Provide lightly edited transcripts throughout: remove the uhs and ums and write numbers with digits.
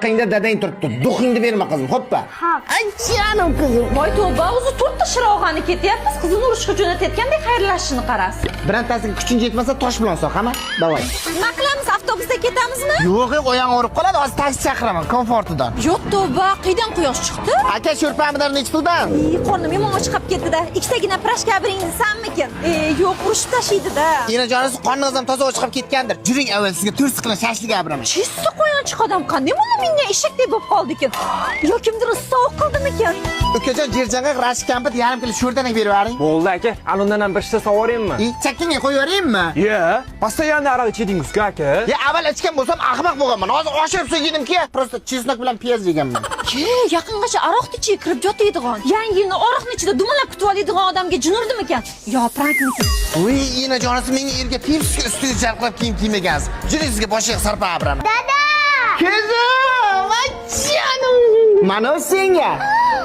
Orqangda dadang turibdi. Дух ingni berma, qizim, hoppa. Ay, jonim qizim. Voy tavba, o'zi to'rtta shirog'ani ketyapmiz, qizini urushga jo'natayotgandek xayrlashishini qarasi. Birontasiga kuching yetmasa, tosh bilan soq, hama? Давай. Nima qilamiz, avtobusda ketamizmi? Yo'q, yo'q, oyog'ing og'rib qoladi. Hozir taksi chaqiraman, komfortidan. Yo'q tavba, qaydan quyosh chiqdi? Aka, sho'rpa pomidor nechi puldan? Ey, qornim yomon ochqab ketdi-da. Ikkitagina прашка bering desammikin? E, yo'q, urishib tashlaydi-da. Enajonisi, qorningiz ham toza ochqab ketgandir. Juring, avval sizga to'rt siqila shashlik abiraman. Чисто qo'yonchiq odam qanday buni menga eshakdek bo'lib qoldi ekan? Yo kimdir sovuq qildimikan? Ukajon, jerjanga rashk kampit yarim kilo sho'rdanak berib yuboring. Bo'ldi, aka, ana undan ham bir shishta sovoraymi? E, chakkangga qo'yib yuboraymi? Ye, постоянно aroq ichadingiz-ku, aka. Ya avval ichgan bo'lsam, ahmoq bo'lganman. Hozir oshirib so'yedimki, просто чеснок bilan piyoz yeganman. Ke, yaqingacha aroqni ichiga kirib yotadigan, yangi yilni aroqni ichida dumalab kutib oladigan odamga jin urdimikan? Yo prankmikan? Uy, enajonisi, menga erga pepsi ustiga jarqirab kiyim kiymagansiz. Juring, sizga boshiga sarpa abiraman. Dada! Qizim, jonim. Mana senga.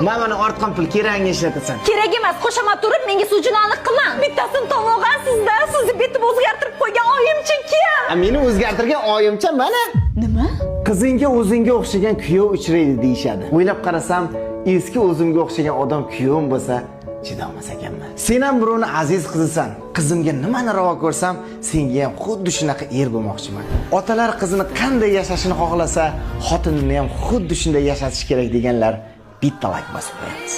Mana ortgan pul keragingga ishlatasan. Kerak emas, qo'shamab turib menga suvjinonlik qilma. Bittasini tomog'ansizda, sizni betim o'zgartirib qo'ygan oyimcha kim? A, meni o'zgartirgan oyimcha mana. Nima? Qizingga o'zingga o'xshagan kuyov uchraydi, deyishadi. O'ylab qarasam, eski o'zimga o'xshagan odam kuyovim bo'lsa, chidolmas ekanman. Sen ham birovni aziz qizisan. Qizimga nimani ravo ko'rsam, senga ham xuddi shunaqa er bo'lmoqchiman. Otalar qizini qanday yashashini xohlasa, xotinini ham xuddi shunday yashatish kerak deganlar bitta layk bosib qo'yamiz.